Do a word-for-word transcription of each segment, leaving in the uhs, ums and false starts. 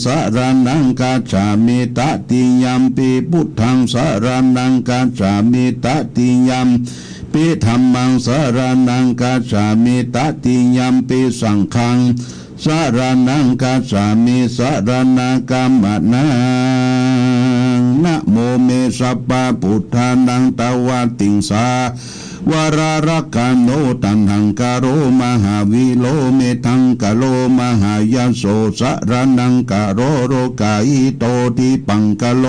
สรณังคัจฉามิ ตติยัมปิ พุทธัง สรณังคัจฉามิ ตติยัมปิ ธัมมัง สรณังคัจฉามิ ตติยัมปิ สังฆัง สรณังคัจฉามิ สรณากัมมะนะ นะโมเม สัพพะพุทธานัง ตวาติงสา วารารักขาโน ตัณหังคาโร มหาวีโร เมธังคาโร มหายสโส สรณังคาโร โรคาหิโต ทิปังคาโร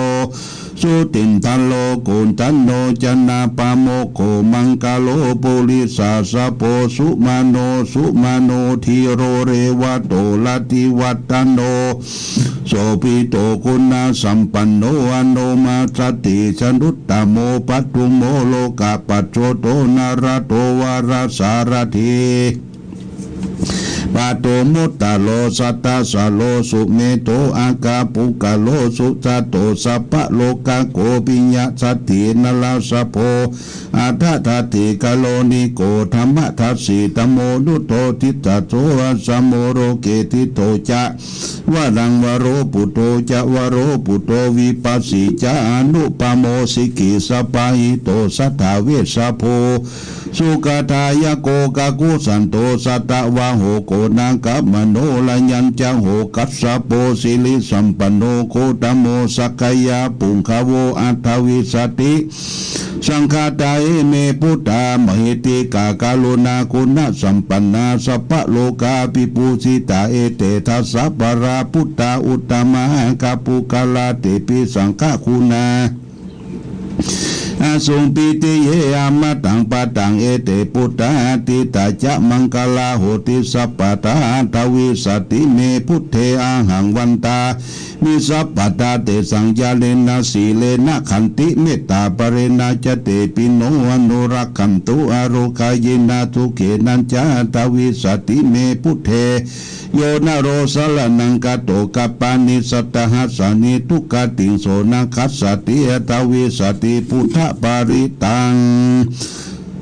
สุตินทะโร โกณฑัญโญ จนะปะโมกโข มังคาโร ปุริสาสะโพ สุมาโน สุมาโน ธีโร เรวะโต รัตติวัฒโน โสภิโต คุณสัมปันโน อโนมะสติสนุตตะโม ปัทธุโม โลกะปัจโจโต นรโต วารสารถี ปะโต มุตตะโร สัตตะสะโร สุเมโธ อะคาปุคคะโล สุจัตโต สัพพะโลกะโข ปิยะสัตถี นรสะโพ อัฏฐะทัตถิ กะโรณิโก ธัมมะทัสสี ธัมโมนุตโต ทิสสะโส อัสสะโม โลเก ทิฏฐโต จะ วรังวโร ปุตโต จะ วโรปุตโต วิปัสสี จะ อนุปะโม สิกิสสะปะหิโต สัตถาเวชชะโพ สุขะทายะโก กะกุสันโต สะตะวาโห โกนาคะมะโน ระยัญจะโห คัสสะโป สิริสัมปันโน โคตะโม สักกะยะปุงคาโว อัฏฐวิสติ สังฆาตา อิเม พุทธา มหิทธิกา กะรุณาคุณสัมปันนา สัพพะโลกาภิปูชฌิตา เอเต ทัสสะ ปะรา พุทธา อุตตมะ อัฏฐปุคคลา เตปิ สังฆะคุณา อสุงปิติเย อมตัง ปะตัง เอเต พุทธา อทิฏฐา จะ มังคลา โหติ สัปปะทา อัฏฐวิสติ เม พุทเท อะหัง วันตา มิ สัพพะทา เตสัง ญาเณนะ สีเลนะ ขันติ เมตตา ปะเรนะ จะ เตปิ โน อนุรักขันตุ อาโรคายินะ สุเขนะ จะ อัฏฐวิสติ เม พุทเท โยนะโร สะระณัง คโต คัปปานิ สัตตะหัสสานิ ทุกขติง โส นะคัสสะติ อัฏฐวิสติ พุทธปาริตัง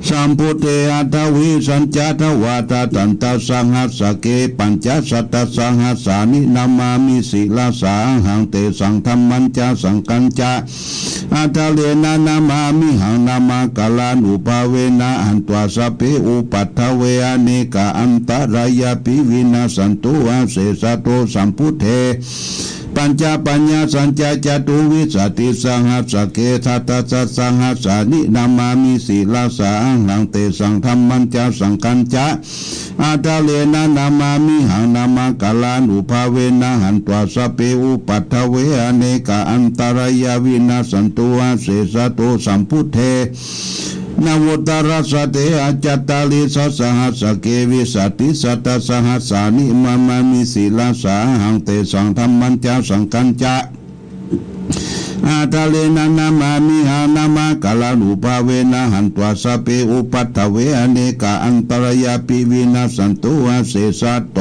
สัมพุทเท อัฏฐวิสสัญจะ ทวาทะสันตะสหัสสะเก ปัญจะสัตตะสหัสสานิ นะมามิ สิรสา อะหัง เตสัง ธัมมัญจะ สังฆัญจะ อาทาเรนะ นะมามิหัง นะมะกาลานุภาเวนะ หันत्वा สัพเพ อุปัฏฐเว อะเนกา อันตะรายาปิ วินัสสันตุ อาเสสะโต สัมพุทเท ปัญจะปัญญาสัญจะ จตุวิสติสหัสสะเก สัตตะสัสสะหัสสานิ นะมามิ สิรสา อะหัง เตสัง ธัมมัญจะ สังฆัญจะ อาทาเรนะ นะมามิหัง นะมะกาลานุภาเวนะ หันत्वा สัพเพ อุปัฏฐเว อะเนกา อันตะรายา วินัสสันตุ อาเสสะโต สัมพุทเท นโวตรัสสะ เตหะ จัตตาริสสะหัสสะเก วิสติสัตตะสหัสสานิ นะมามิ สิรสา อะหัง เตสัง ธัมมัญจะ สังฆัญจะ อาทาเรนะ นะมามิหัง นะมะกาลานุภาเวนะ หันत्वा สัพเพ อุปัฏฐเว อะเนกา อันตะรายาปิ วินัสสันตุ อาเสสะโต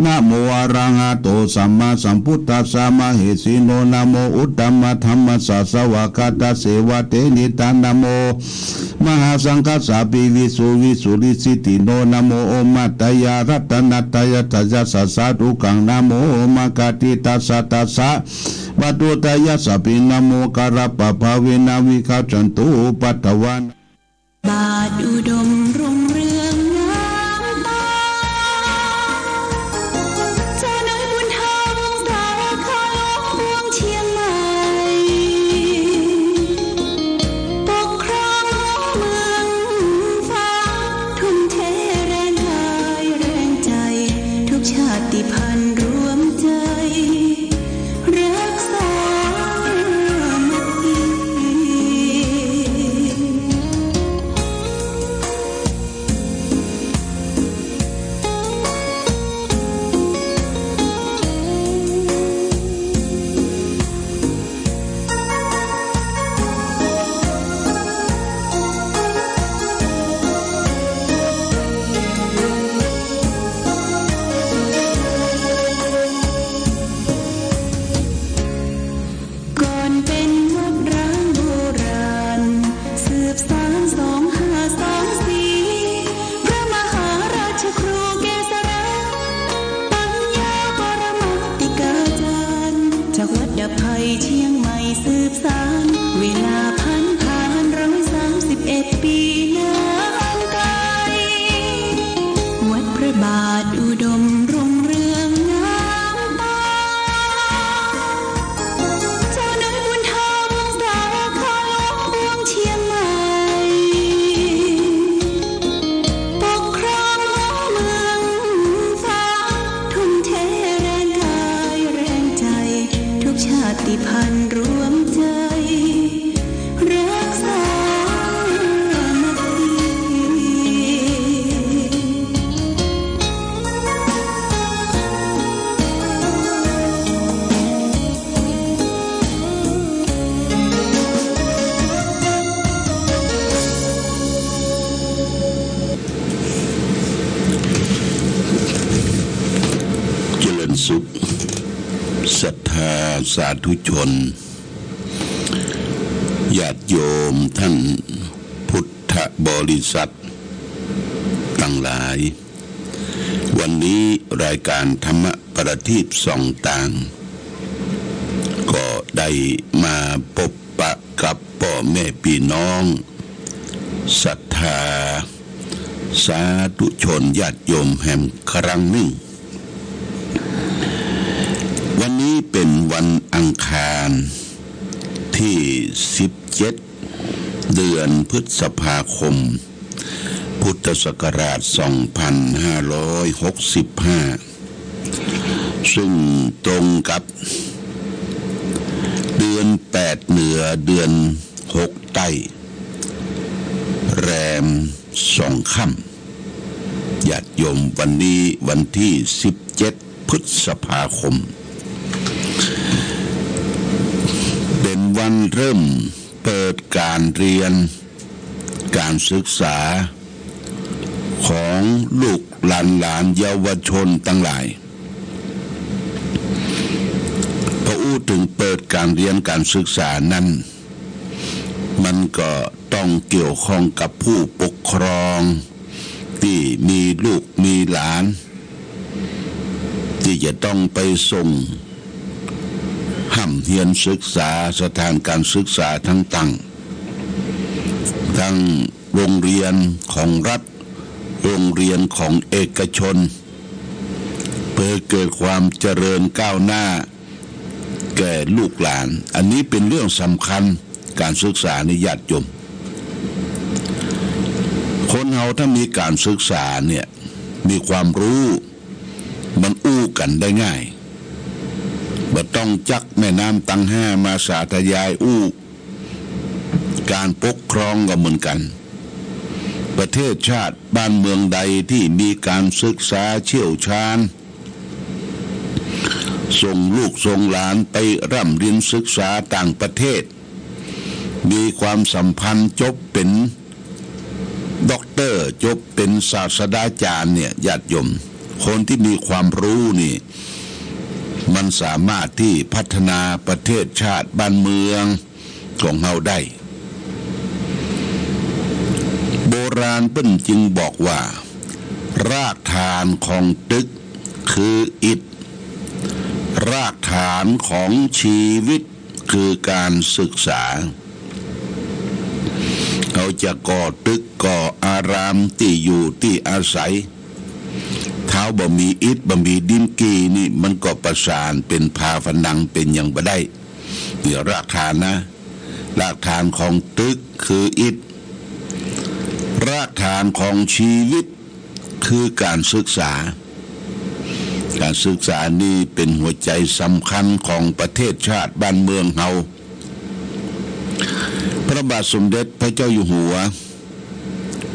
นะโม อะระหะโต สัมมาสัมพุทธัสสะ มะเหสีโน นะโม อุตตมะธัมมัสสะ สวากขาตัสเสวะ เตนิตา นะโม มหาสังฆัสสาปิ วิสุ วิสุริสิติโน นะโม โอมะตยารัตนะตยัสสะ ยัสสะสาธุกัง นะโม โอมะกาติตัสสะ ตัสสะ วัตถุตยัสสะปิ นะโม กะระปะภาเวนะ วิคัสสันตุ อุปัฏฐวานัง บาทอุดมรุ่งเรืองงามตา เจ้าน้อยบุญธรรม สาขาหลวงเชียงใหม่ ปกครองหัวเมืองฟ้า ทุ่มเทแรงกายแรงใจ ทุกชาติพันธุ์รวมใจ รักสามัคคี เ พันรวมใจ๋ รักสามัคคี เจริญสุข ศรัทธาสาธุชน ญาติโยมท่านพุทธบริษัทตังหลาย วันนี้รายก๋านธรรมประทีปส่องตาง ก็ได้มาปบปะกับป้อแม่ปี้น้อง ศรัทธาสาธุชนญาติโยมแหมครั้งนึ่ง วันนี้เป๋นวันอังคารตี้สิบเจ็ด เดือนพฤษภาคม พุทธศักราชสองพันห้าร้อยหกสิบห้า ซึ่งตรงกับเดือนแปดเหนือ เดือนหกใต้ แรมสองค่ำ ญาติโยม วันนี้วันตี้สิบเจ็ด พฤษภาคม เป๋นวันเริ่มเปิดก๋านเฮียน ก๋านศึกษาของลูกหลานๆ เยาวชนตังหลาย พออู้เถิงเปิดก๋านเฮียนก๋านศึกษานั้น มันก็ต้องเกี่ยวข้องกับผู้ปกครองตี้มีลูกมีหลาน ตี้จะต้องไปส่งฮ่ำเฮียนศึกษา สถานก๋านศึกษาต่างๆ ตึงโฮงเฮียนของรัฐ โฮงเฮียนของเอกชน เปื้อเกิดความเจริญก้าวหน้าแก่ลูกหลาน อันนี้เป๋นเรื่องสำคัญ ก๋านศึกษาในญาติโยม คนเฮาถ้ามีก๋านศึกษาเนี่ย มีความฮู้ มันอู้กั๋นได้ง่าย บ่ต้องจักแม่น้ำตังห้ามาสาธยายอู้ ก๋านปกครองก็เหมือนกั๋น ประเทศชาติบ้านเมืองใดตี้มีก๋านศึกษาเชี่ยวชาญ ส่งลูกส่งหลานไปร่ำเฮียนศึกษาต่างประเทศ มีความสัมพันธ์จบเป๋นด็อกเตอร์ จบเป๋นศาสดาจารย์เนี่ย ญาติโยม คนตี้มีความฮู้นี่ มันสามารถตี้พัฒนาประเทศชาติบ้านเมืองของเฮาได้ โบราณเปิ้นจึงบอกว่า รากฐานของตึกคืออิฐ รากฐานของชีวิตคือก๋านศึกษา เฮาจะก่อตึกก่ออารามตี้อยู่ตี้อาศัย ถ้าบ่มีอิฐบ่มีดินกี่นี่ มันก็ประสานเป๋นผาผนังเป๋นหยังบ่ได้ นี่รากฐานนะ รากฐานของตึกคืออิฐ รากฐานของชีวิตคือก๋านศึกษา ก๋านศึกษานี่เป๋นหัวใจ๋สำคัญของประเทศชาติบ้านเมืองเฮา พระบาทสมเด็จพระเจ้าอยู่หัว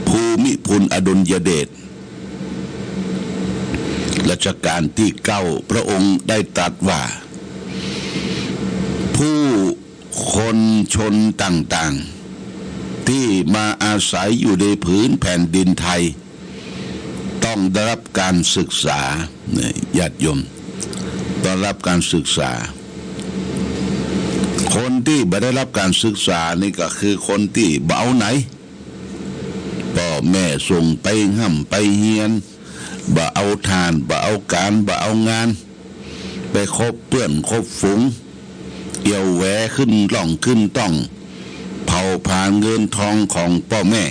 ภูมิพลอดุลยเดช รัชกาลตี้เก้า พระองค์ได้ตรัสว่า ผู้คนชนต่างๆ ตี้มาอาศัยอยู่ในผืนแผ่นดินไทย ต้องได้รับก๋านศึกษา เนี่ย ญาติโยม ต้องได้รับก๋านศึกษา คนตี้บ่ได้รับก๋านศึกษานี่ก็คือคนตี้บ่เอาไหน ป้อแม่ส่งไปฮ่ำไปเฮียน บ่เอาฐาน บ่เอาก๋าน บ่เอางาน ไปคบเปื้อนคบฝูง เอี่ยวแหวขึ้นล่องขึ้นต้อง เผาผลาญเงินทองของป้อแม่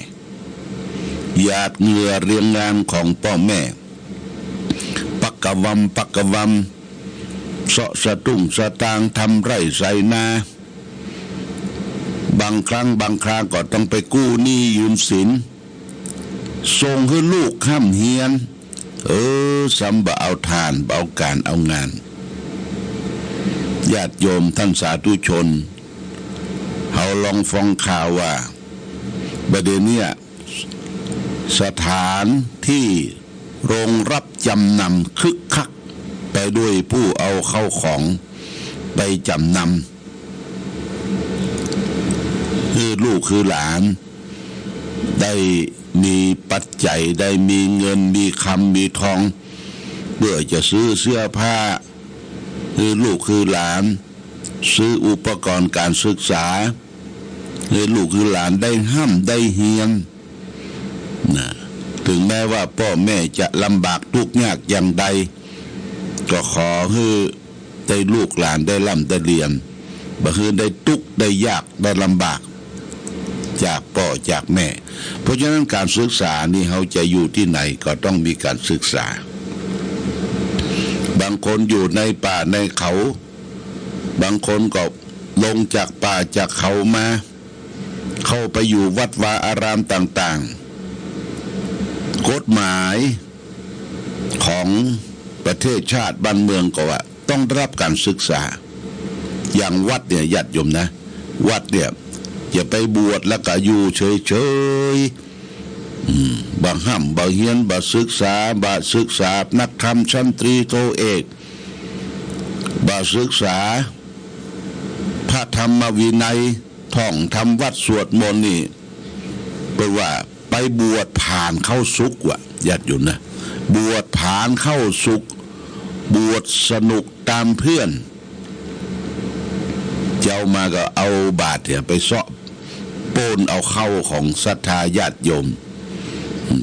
หยาดเหงื่อเรียงงานของป้อแม่ ปักกะวำปักกะวำ เซาะสตุ้งสตางค์ทำไร่ไถนา บางครั้งบางคราก็ต้องไปกู้หนี้ยืมสิน ส่งหื้อลูกฮ่ำเฮียน เออ ซ้ำบ่เอาฐาน บ่เอาก๋านเอางาน ญ ญาติโยมท่านสาธุชน เฮาลองฟังข่าวว่า บ่าเดี่ยวเนี้ย สถานตี้โรงรับจำนำคึกคักไปด้วยผู้เอาเข้าของไปจำนำ หื้อลูกหื้อหลานได้มีปัจจัย ได้มีเงิน มีคำ มีทอง เปื้อจะซื้อเสื้อผ้าหื้อลูกหื้อหลาน ซื้ออุปกรณ์ก๋านศึกษา หื้อลูกหื้อหลานได้ฮ่ำได้เฮียน นะ เถิงแม้ว่าป้อแม่จะลำบากตุ๊กข์ยากอย่างใด ก็ขอหื้อได้ลูกหลานได้ร่ำได้เฮียน บ่หื้อได้ตุ๊กข์ได้ยากได้ลำบาก จากป้อจากแม่ เพราะฉะนั้นก๋านศึกษานี่เฮาจะอยู่ตี้ไหนก็ต้องมีก๋านศึกษา บางคนอยู่ในป่าในเขา บางคนก็ลงจากป่าจากเขามา เข้าไปอยู่วัดวาอารามต่างๆ กฎหมายของประเทศชาติบ้านเมืองก็ว่าต้องได้รับก๋านศึกษา อย่างวัดเนี่ย ญาติโยมนะ วัดเนี่ย อย่าไปบวชแล้วก็อยู่เฉยๆ อืม บ่ฮ่ำบ่เฮียน บ่ศึกษา บ่ศึกษานักธรรมชั้นตรีโทเอก บ่ศึกษาพระธรรมวินัย ท่องธรรมวัตรสวดมนต์นี่ เปิ้นว่าไปบวชผ่านเข้าสุคติว่ะ ญาติโยมนะ บวชผ่านเข้าสุคติ บวชสนุกต๋ามเพื่อน เจ๊ามาก็เอาบาตรเนี่ยไปเซาะ ป้นเอาข้าวของศรัทธาญาติโยม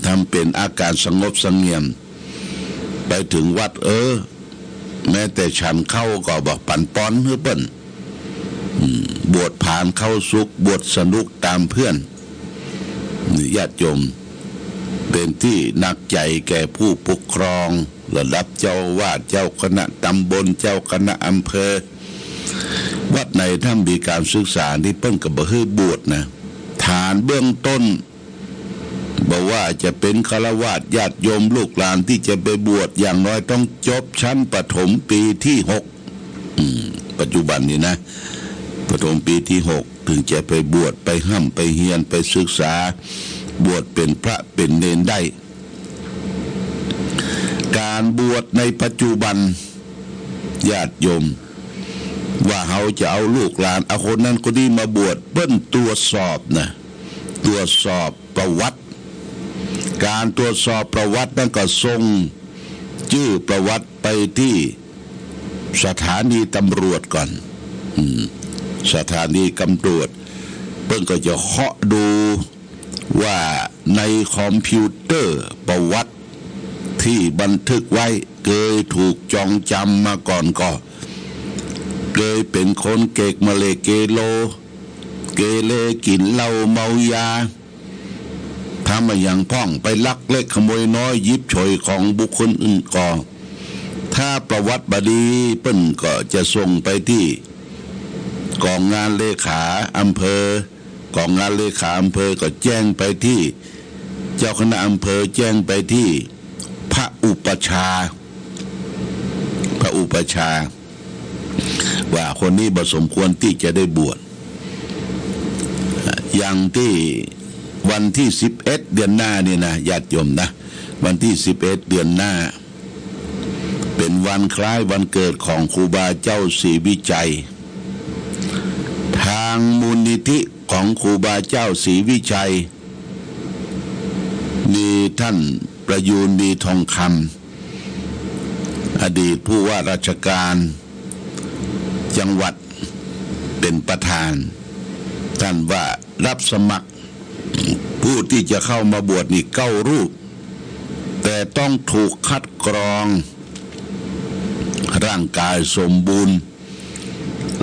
ทำเป๋นอาก๋านสงบเสงี่ยม ไปเถิงวัด เออ แม้แต่ฉันข้าวก็บ่ปั๋นปอนหื้อเปิ้น อืม บวชผ่านเข้าสุคติ บวชสนุกต๋ามเพื่อน นี่ญาติโยม เป๋นตี้หนักใจ๋แก่ผู้ปกครอง ระดับเจ้าอาวาส เจ้าคณะต๋ำบล เจ้าคณะอำเภอ วัดไหนถ้ามีก๋านศึกษานี่เปิ้นก็บ่หื้อบวชนะ ฐานเบื้องต้น บ่ว่าจะเป๋นฆราวาสญาติโยมลูกหลานตี้จะไปบวช อย่างน้อยต้องจบชั้นประถมปี๋ตี้หก อืม ปัจจุบันนี่นะ ประถมปี๋ตี้หก เถิงจะไปบวช ไปฮ่ำไปเฮียน ไปศึกษา บวชเป๋นพระเป๋นเณรได้ ก๋านบวชในปัจจุบัน ญาติโยม ว่าเฮาจะเอาลูกหลาน เอาคนนั้นคนนี้มาบวช เปิ้นตรวจสอบนะ ตรวจสอบประวัติ ก๋านตรวจสอบประวัตินั้นก็ส่งจื้อประวัติไปตี้สถานีตำรวจก่อน อืม สถานีตำรวจ เปิ้นก็จะเคาะดูว่าในคอมพิวเตอร์ประวัติตี้บันทึกไว้ เกยถูกจองจำมาก่อนก่อ เกยเป๋นคนเกเรเมเรเกโล เกเรกิ๋นเหล้าเมายา ทำอะหยังพ่อง ไปลักเล็กขโมยน้อย หยิบฉวยของบุคคลอื่นก่อ ถ้าประวัติบ่ดี เปิ้นก็จะส่งไปตี้ก๋องงานเลขาอำเภอ ก๋องงานเลขาอำเภอก็แจ้งไปตี้เจ้าคณะอำเภอ แจ้งไปตี้พระอุปัชฌาย์ พระอุปัชฌาย์ ว่าคนนี้บ่สมควรตี้จะได้บวช อย่างตี้วันตี้สิบเอ็ดเดือนหน้านี่นะ ญาติโยมนะ วันตี้สิบเอ็ดเดือนหน้า เป๋นวันคล้ายวันเกิดของครูบาเจ้าศรีวิชัย ตางมูลนิธิของครูบาเจ้าศรีวิชัย มีต้านประยูรมีทองคำ อดีตผู้ว่าราชการจังหวัดเป๋นประธาน ต้านว่ารับสมัครผู้ตี้จะเข้ามาบวชนี่เก้ารูป แต่ต้องถูกคัดกรอง ร่างก๋ายสมบูรณ์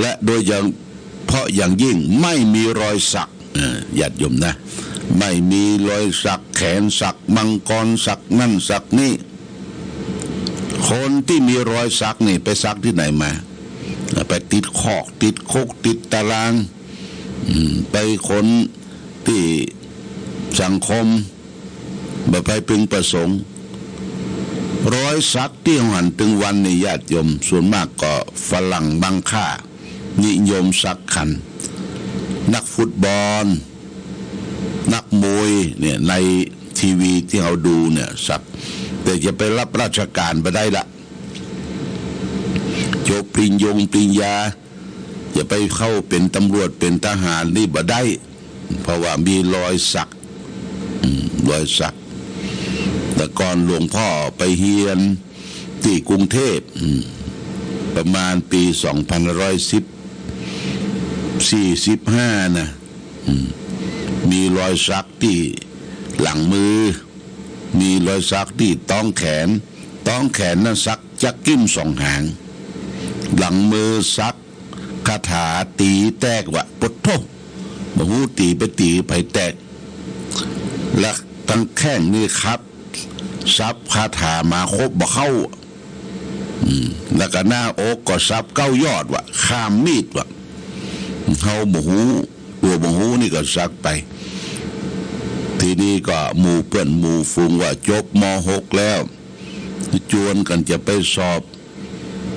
และโดยเฉพาะอย่างยิ่งไม่มีรอยสัก เออ ญาติโยมนะ ไม่มีรอยสักแขน สักมังกร สักนั่นสักนี่ คนตี้มีรอยสักนี่ไปสักตี้ไหนมา ไปติดคอก ติดคุก ติดตาราง อืม ไปคนตี้สังคมบ่ใค่พึงประสงค์ รอยสักตี้เฮาหันตึงวันนี้ญาติโยม ส่วนมากก็ฝรั่งมังค่านิยมสักกั๋น นักฟุตบอล นักมวยเนี่ย ในทีวีตี้เฮาดูเนี่ยสัก แต่จะไปฮับราชก๋านบ่ได้ละ จบปริญญงปริญญา จะไปเข้าเป๋นตำรวจเป๋นทหารนี่บ่ได้ เพราะว่ามีรอยสัก อืม รอยสัก แต่ก่อนหลวงพ่อไปเฮียนตี้กรุงเทพฯ อืม ประมาณปี๋สองพันห้าร้อยสิบ สี่สิบห้านะ อืม มีรอยสักตี้หลังมือ มีรอยสักตี้ต๊องแขน ต๊องแขนนั้นสักจ๊ะกิ่มสองหาง หลังมือสักคาถาตี๋แตกว่า โป๊ดโธ่ บ่ฮู้ตี๋ไปตี๋ใผแตก และตังแข้งนี่ครับ สับคาถามาคบบ่เข้า อืม แล้วก็หน้าอกก็สักเก้ายอดว่า ข้ามมีดว่า เฮาบ่ฮู้ ตั๋วบ่ฮู้นี่ก็สักไป ทีนี้ก็หมู่เปื้อนหมู่ฝูงว่าจบ ม.หก แล้ว จวนกั๋นจะไปสอบ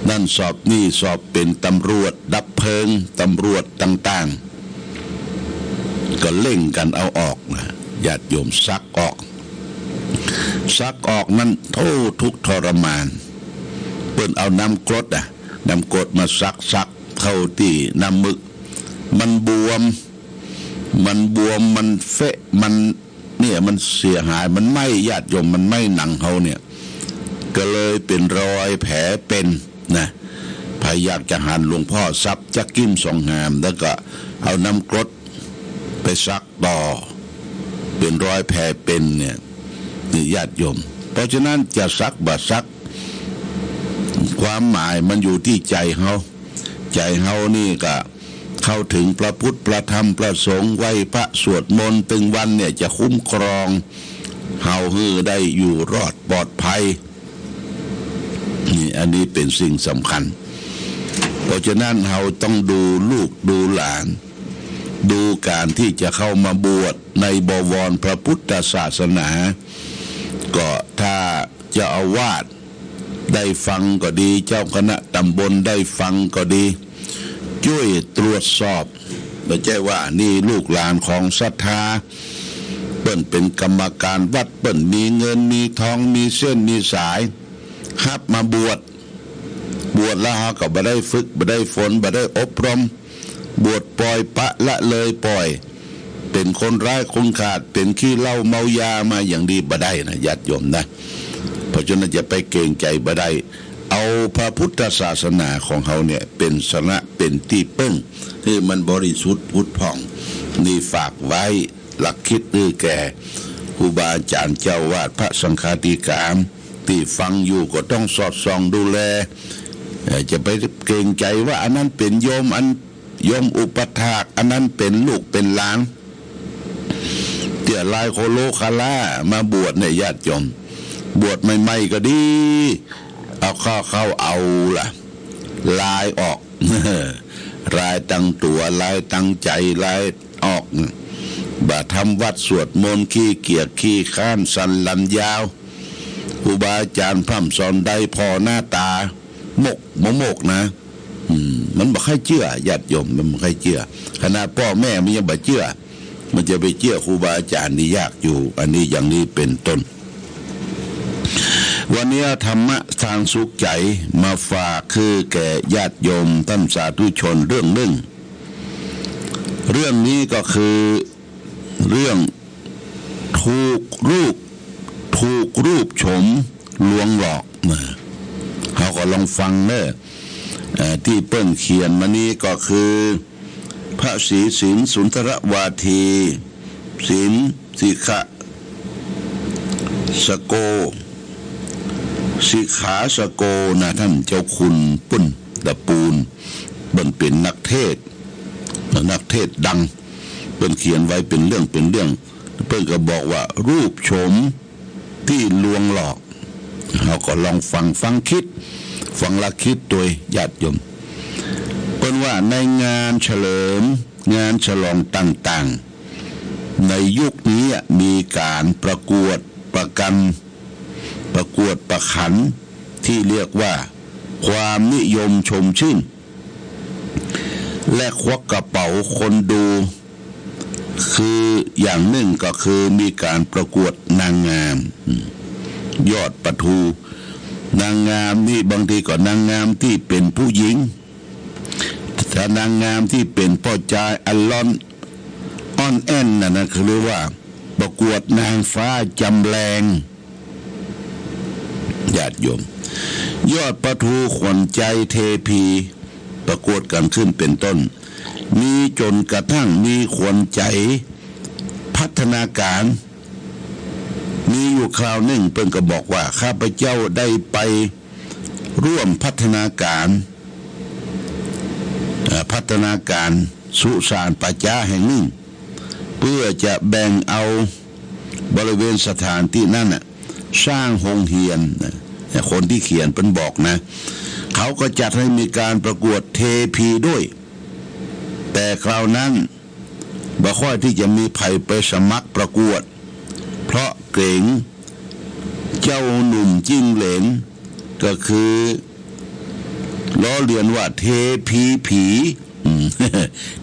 นั่นสอบนี่ สอบเป๋นตำรวจดับเพลิง ตำรวจต่างๆ ก็เร่งกั๋นเอาออกนะ ญาติโยม สักออก สักออกนั้น โธ่ ทุกข์ทรมาน เปิ้นเอาน้ำกรดอะ น้ำกรดมาสัก สักเข้าตี้น้ำมึก มันบวม มันบวม มันเฟะ มัน เนี่ย มันเสียหาย มันไหม้ ญาติโยม มันไหม้หนังเฮาเนี่ย ก็เลยเป๋นรอยแผลเป๋นนะ ใผอยากจะหันหลวงพ่อสับจ๊ะกิ่มสองหาง แล้วก็เอาน้ำกรดไปสักต่อ เป๋นรอยแผลเป๋นเนี่ย นี่ญาติโยม เพราะฉะนั้นจะสักบ่สัก ความหมายมันอยู่ตี้ใจ๋เฮา ใจ๋เฮานี่ก็เข้าเถิงพระพุทธ พระธรรม พระสงฆ์ ไหว้พระสวดมนต์ตึงวันเนี่ย จะคุ้มครองเฮาหื้อได้อยู่รอดปลอดภัย นี่ อันนี้เป๋นสิ่งสำคัญ เพราะฉะนั้นเฮาต้องดูลูกดูหลาน ดูก๋านตี้จะเข้ามาบวชในบวรพระพุทธศาสนา ก็ถ้าเจ้าอาวาสได้ฟังก็ดี เจ้าคณะตำบลได้ฟังก็ดี จ้วยตรวจสอบ บ่ใจ้ว่านี่ลูกหลานของศรัทธา เปิ้นเป๋นกรรมการวัด เปิ้นมีเงินมีทอง มีเส้นมีสาย ฮับมาบวช บวชแล้วเฮาก็บ่ได้ฝึก บ่ได้ฝน บ่ได้อบรม บวชป่อยปละเลยป่อย เป๋นคนร้ายคนขาด เป๋นขี้เหล้าเมายามาอย่างนี้บ่ได้นะ ญาติโยมนะ เพราะฉะนั้นจะไปเกรงใจ๋บ่ได้ เอาพระพุทธศาสนาของเฮาเนี่ยเป๋นสรณะ เป๋นตี้เปิ้ง หื้อมันบริสุทธิ์ผุดผ่อง นี่ฝากไว้ หลักคิดหื้อแก่ครูบาอาจ๋ารย์ เจ้าอาวาส พระสังฆาธิการ ตี้ฟังอยู่ก็ต้องสอดส่องดูแล เอ่อ จะไปเกรงใจ๋ว่าอันนั้นเป๋นโยม อันโยมอุปัฏฐาก อันนั้นเป๋นลูกเป๋นหลาน เตี้ยลายโคโลคาลามาบวชเนี่ย ญาติโยม บวชใหม่ๆ ก็ดี เอาเข้า เข้าเอาละ ลายออก ลายตังตั๋ว ลายตังใจ๋ ลายออก บ่าทำวัตรสวดมนต์ ขี้เกียจ ขี้คร้าน สันหลังยาว ครูบาอาจ๋ารย์พร่ำสอนได้ผ่อหน้าต๋า หมก บ่หมกนะ อืม มันบ่ใค่เจื้อ ญาติโยม มันบ่ใค่เจื้อ ขนาดป้อแม่มันยังบ่เจื้อ มันจะไปเจื้อครูบาอาจ๋ารย์นี่ยากอยู่ อันนี้อย่างนี้เป๋นต้น วันนี้เอาธรรมะตางสุขใจ๋มาฝากหื้อแก่ญาติโยมต้านสาธุชนเรื่องนึ่ง เรื่องนี้ก็คือเรื่องถูกรูป ถูกรูปโฉมลวงหลอกนะ เฮาก็ลองฟังเน่อ เอ่อ ตี้เปิ้นเขียนมานี้ก็คือ พระศรีสิงห์สุนทรวาที สิงห์สิขะสโก สิขาสโกนะ ต้านเจ้าคุณปุ้น ตะปูน เปิ้นเป๋นนักเทศน์ นักเทศน์ดัง เปิ้นเขียนไว้เป๋นเรื่องเป๋นเรื่อง เปิ้นก็บอกว่ารูปโฉมตี้ลวงหลอก เฮาก็ลองฟัง ฟังคิด ฟังละคิดตวย ญาติโยม เปิ้นว่าในงานเฉลิม งานฉลองต่างๆ ในยุคนี้มีก๋านประกวดประกัน ประกวดประขันที่เรียกว่าความนิยมชมชื่น และควักกระเป๋าคนดู คืออย่างนึ่งก็คือมีก๋านประกวดนางงาม อืม ยอดปะทู นางงามนี่บางทีก็นางงามตี้เป๋นผู้หญิง ถ้านางงามตี้เป๋นป้อจายอัลลอน อ่อนแอ่นน่ะนะ เขาเรียกว่าประกวดนางฟ้าจำแรง ญาติโยม ยอดปะทูขวัญใจเทพี ประกวดกั๋นขึ้นเป๋นต้น มีจ๋นกระทั่งมีขวัญใจพัฒนาการ มีอยู่คราวนึ่งเปิ้นก็บอกว่า ข้าพเจ้าได้ไปร่วมพัฒนาการ เอ่อ พัฒนาการสุสานป่าจ๊าแห่งนึ่ง เปื้อจะแบ่งเอาบริเวณสถานตี้นั้นน่ะ สร้างโฮงเฮียนนะ คนตี้เขียนเปิ้นบอกนะ เขาก็จัดให้มีก๋านประกวดเทพีด้วย แต่คราวนั้นบ่ค่อยตี้จะมีใผไปสมัครประกวด เพราะเก๋งเจ้าหนุ่มจิ้งเหลน ก็คือล้อเลียนว่าเทพีผี อืม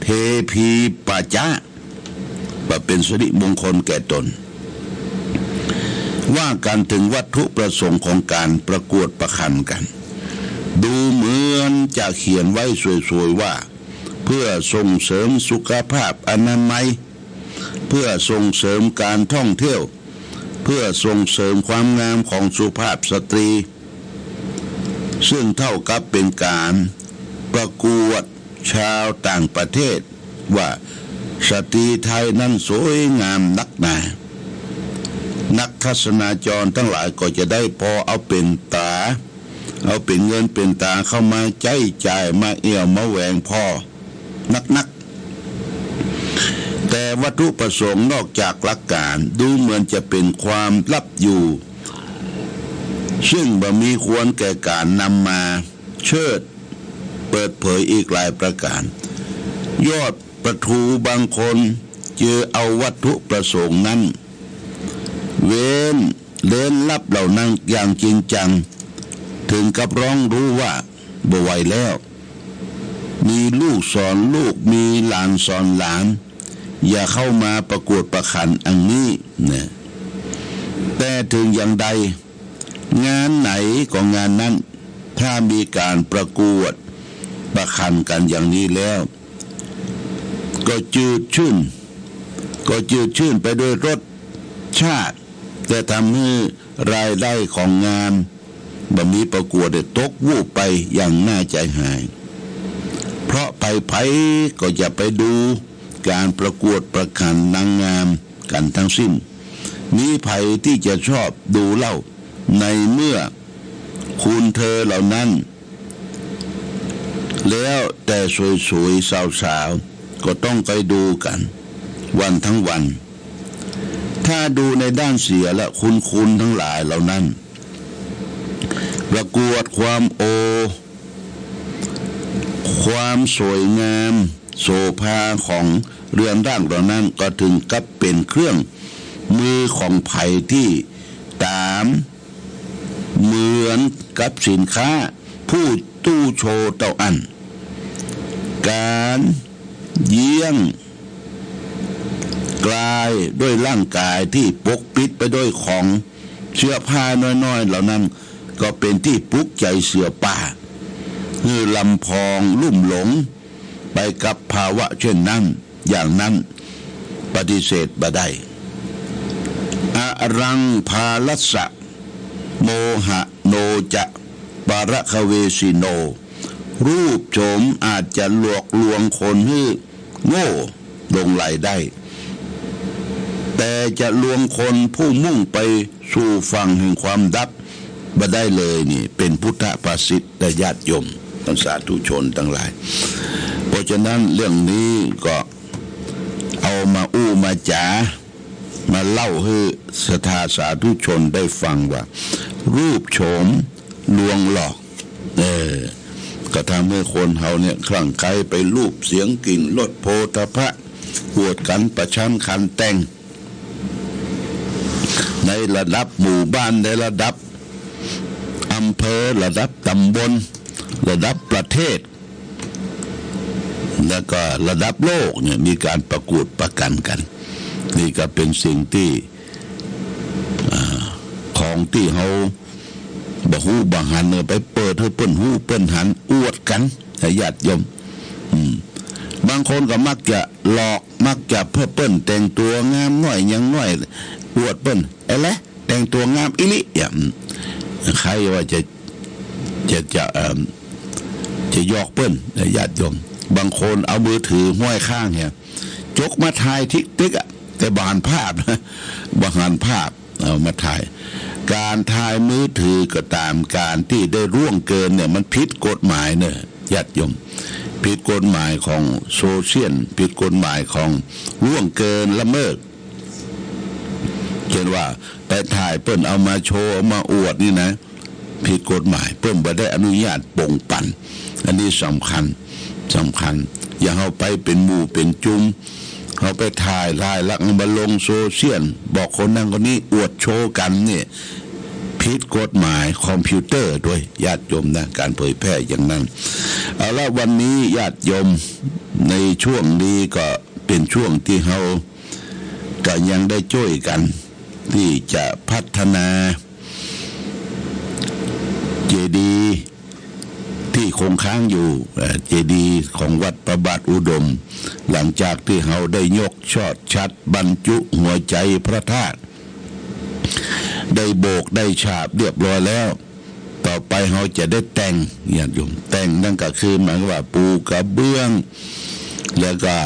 เทพีป่าจ๊า บ่เป๋นสิริมงคลแก่ตน ว่ากั๋นเถิงวัตถุประสงค์ของก๋านประกวดประขันกั๋น ดูเหมือนจะเขียนไว้สวยๆ ว่า เพื่อส่งเสริมสุขภาพอนามัย เพื่อส่งเสริมก๋านท่องเที่ยว เพื่อส่งเสริมความงามของสุภาพสตรี ซึ่งเท่ากับเป๋นก๋านประกวดชาวต่างประเทศ ว่าสตรีไทยนั้นสวยงามนักหนา นักทัศนาจรตังหลายก็จะได้ปอเอาเป๋นต๋า เอาเป๋นเงินเป๋นต๋าเข้ามาใจ๊จ่าย มาเอี่ยวมาแหวงผ่อนักๆ แต่วัตถุประสงค์นอกจากหลักก๋าน ดูเหมือนจะเป๋นความลับอยู่ ซึ่งบ่มีควรแก่ก๋านนำมาเชิดเปิดเผยอีกหลายประก๋าน ยอดปะทูบางคนเจือเอาวัตถุประสงค์นั้น เว้นเร้นลับเหล่านั้นอย่างจริงจัง เถิงกับฮ้องฮู้ว่าบ่ไหวแล้ว มีลูกสอนลูก มีหลานสอนหลาน อย่าเข้ามาประกวดประขันอันนี้นะ แต่เถิงอย่างใด งานไหนก็งานนั้น ถ้ามีก๋านประกวดประขันกั๋นอย่างนี้แล้ว ก็จืดชื่น ก็จืดชื่นไปด้วยรสชาติ แต่ทำหื้อรายได้ของงานบ่มีประกวดเนี่ยตกวูบไปอย่างน่าใจ๋หาย เพราะใผๆ ก็จะไปดูก๋านประกวดประขันนางงามกั๋นทั้งสิ้น มีใผตี้จะชอบดูเล่า ในเมื่อคุณเธอเหล่านั้น แล้วแต่สวยๆ สาวๆ ก็ต้องไปดูกั๋นวันทั้งวัน ถ้าดูในด้านเสียละ คุณๆ ทั้งหลายเหล่านั้น ประกวดความโอ ความสวยงามโสภาของเรือนร่างเหล่านั้น ก็เถิงกับเป๋นเครื่องมือของใผตี้ต๋าม เหมือนกับสินค้าผู้ตู้โชว์เต้าอั้น ก๋านเยียะกายด้วยร่างก๋ายตี้ปกปิดไปด้วยของเสื้อผ้าน้อยๆ เหล่านั้น ก็เป๋นตี้ปลุกใจ๋เสือป่า หื้อลำพองลุ่มหลง ไปกับภาวะเช่นนั้น อย่างนั้นปฏิเสธบ่ได้ อรังภาลัสสะ โมหะโนจะ ปะระคะเวสิโน รูปโฉมอาจจะหลอกลวงคนหื้อโง่หลงใหลได้ แต่จะลวงคนผู้มุ่งไปสู่ฝั่งแห่งความดับ บ่ได้เลยนี่ เป๋นพุทธภาษิตนะญาติโยม ท่านสาธุชนตังหลาย เพราะฉะนั้นเรื่องนี้ก็เอามาอู้มาจ๋า มาเล่าหื้อศรัทธาสาธุชนได้ฟังว่า รูปโฉมลวงหลอก เออ ก็ทำหื้อคนเฮาเนี่ยคลั่งไคล้ไปรูปเสียงกลิ่นรสโผฏฐัพพะ อวดกั๋นประชันขันแต่ง ในระดับหมู่บ้าน ในระดับ อำเภอ ระดับตำบล ระดับประเทศ แล้วก็ระดับโลกเนี่ย มีก๋านประกูดประกัญกั๋น นี่ก็เป๋นสิ่งตี้ อ่า ของตี้เฮาบ่ฮู้บ่หันเนี่ย ไปเปิดหื้อเปิ้นฮู้เปิ้นหัน อวดกั๋น ญาติโยม อืม บางคนก็มักจะหลอก มักจะเพื่อเปิ้นแต่งตั๋วงามน้อยหยังน้อย อวดเปิ้น เอ๊ะแหละ แต่งตั๋วงามอีหลี อย่าง ใค่ว่าจะ จะ จะ เอิ่ม จะหยอกเปิ้น ญาติโยม บางคนเอามือถือห้อยข้างเนี่ย จกมาถ่ายติ๊กติ๊กอะ แต่บ่หันภาพนะ บ่หันภาพ เอามาถ่าย ก๋านถ่ายมือถือก็ต๋าม ก๋านตี้ได้ล่วงเกินเนี่ย มันผิดกฎหมายเน่อ ญาติโยม ผิดกฎหมายของโซเชียล ผิดกฎหมายของล่วงเกินละเมิด เช่นว่าไปถ่ายเปิ้นเอามาโชว์ เอามาอวดนี่นะ ผิดกฎหมาย เปิ้นบ่ได้อนุญาตป้องกั๋น อันนี้สำคัญ สำคัญ อย่าเฮาไปเป๋นหมู่เป๋นจุม เฮาไปถ่าย ถ่ายแล้วเอามาลงโซเชียล บอกคนนั้นคนนี้ อวดโชว์กั๋นเนี่ย ผิดกฎหมายคอมพิวเตอร์ตวย ญาติโยมนะ ก๋านเผยแพร่อย่างนั้น เอาละ วันนี้ญาติโยม ในช่วงนี้ก็เป๋นช่วงตี้เฮา ก็ยังได้จ้วยกั๋นตี้จะพัฒนาเจดีย์ตี้คงค้างอยู่ เอ่อ เจดีย์ของวัดพระบาทอุดม หลังจากตี้เฮาได้ยกยอดฉัตรบรรจุหัวใจพระธาตุ ได้โบกได้ฉาบเรียบร้อยแล้ว ต่อไปเฮาจะได้แต่ง ญาติโยม แต่งนั่นก็คือหมายความว่าปูกระเบื้อง แล้วก็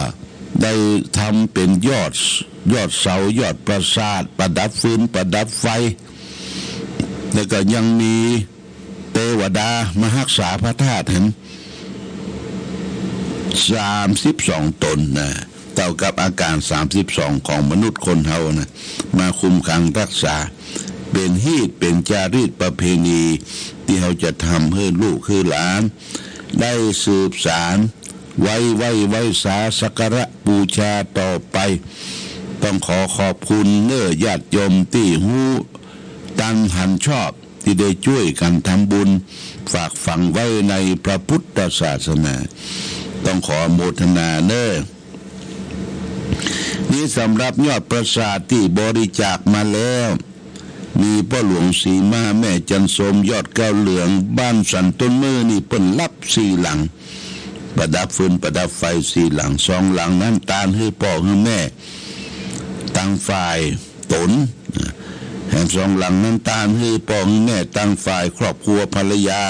ได้ทำเป๋นยอด ยอดเสา ยอดปราสาท ประดับฟืน ประดับไฟ แล้วก็ยังมีเตวดามาฮักษาพระธาตุหั้น สามสิบสองต๋นนะ เต้ากับอาก๋านสามสิบสองของมนุษย์คนเฮานะ มาคุมขังฮักษา เป๋นฮีต เป๋นจารีตประเพณี ตี้เฮาจะทำหื้อลูกหื้อหลาน ได้สืบสาน ไว้ ไว้ ไว้สาสักการะบูชาต่อไป ต้องขอขอบคุณเน่อญาติโยมตี้ฮู้ตันหันชอบ ตี้ได้จ้วยกั๋นทำบุญ ฝากฝังไว้ในพระพุทธศาสนา ต้องขออนุโมทนาเน่อ นี่สำหรับยอดปราสาทตี้บริจาคมาแล้ว มีป้อหลวงสีมา แม่จันทร์สม ยอดเกล้าเหลือง บ้านสันต้นเมื่อ นี่เปิ้นฮับสี่หลัง ประดับฟืนประดับไฟสี่หลัง สองหลังนั้นตานหื้อป้อหื้อแม่ ตางฝ่ายต๋น แหมสองหลังนั้นตานหื้อป้อหื้อแม่ ตางฝ่ายครอบครัวภรรยา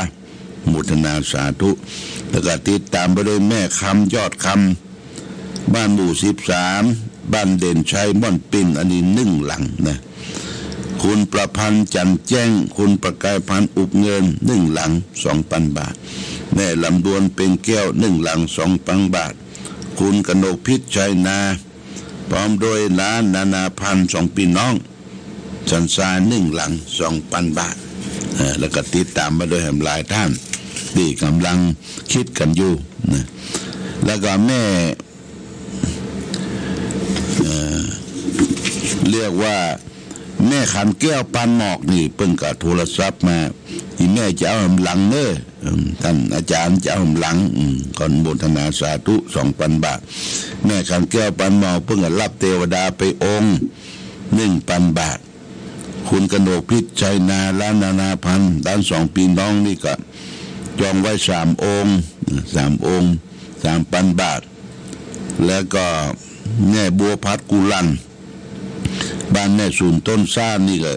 โมทนาสาธุ แล้วก็ติดต๋ามไปด้วยแม่คำ ยอดคำ บ้านหมู่สิบสาม บ้านเด่นชัย ม่อนปิ่น อันนี้หนึ่งหลังนะ คุณประพันธ์ จันทร์แจ้ง คุณประกายพันธ์ อุบเงิน หนึ่งหลัง สองปันบาท แม่ลำดวน เพ็งแก้ว หนึ่งหลัง สองปันบาท คุณกนกพิษ ชัยนา พร้อมด้วยหลานนานาพันธ์ สองปี้น้อง สันทราย หนึ่งหลัง สองปันบาท เอ่อ แล้วก็ติดต๋ามมาด้วยแหมหลายต้าน ตี้ก่ำลังกึ๊ดกั๋นอยู่นะ แล้วก็แม่ เอ่อ เรียกว่าแม่ขันแก้วปานหมอกนี่ เปิ้นก็โทรศัพท์มา อี่แม่จะเอาแหมหลังเน่อ อืม ต้านอาจ๋ารย์จะเอาแหมหลัง อืม ก็อนุโมทนาสาธุ สองปันบาท แม่ขันแก้วปานหมอก เปิ้นก็ฮับเตวดาไปองค์ หนึ่งปันบาท คุณกนกพิษ ชัยนา หลานนานาพันธ์ หลานสองปี้น้องนี่ก็จองไว้สามองค์ สามองค์ สามปันบาท แล้วก็แม่บัวผัด กุลัน บ้านแม่สูน ต้นซ่านนี่ก็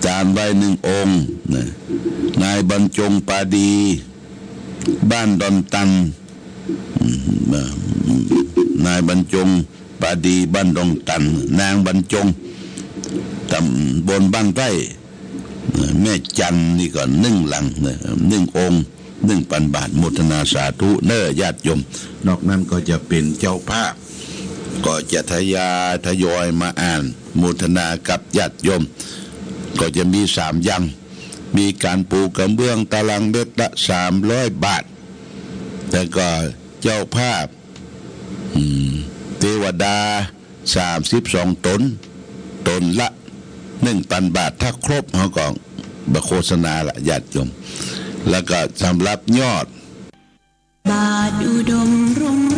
ตานไว้หนึ่งองค์นะ นายบรรจง ปาดี บ้านดอนตัน อืม นายบรรจง ปาดี บ้านดอนตัน นางบรรจง ตำบลบ้านใต้ แม่จันนี่ก็หนึ่งหลังนะ หนึ่งองค์ หนึ่งปันบาท โมทนาสาธุเน่อญาติโยม นอกนั้นก็จะเป๋นเจ้าภาพ ก็จะทยอยทยอยมาอ่าน โมทนากับญาติโยม ก็จะมีสามอย่าง มีก๋านปูกระเบื้องตารางเมตรละสามร้อยบาท แล้วก็เจ้าภาพ อืม เตวดา สามสิบสองต๋น ต๋นละหนึ่งปันบาท ถ้าครบเฮาก็ บ่โฆษณาละญาติโยม แล้วก็สำหรับยอด บาทอุดมรุ่ง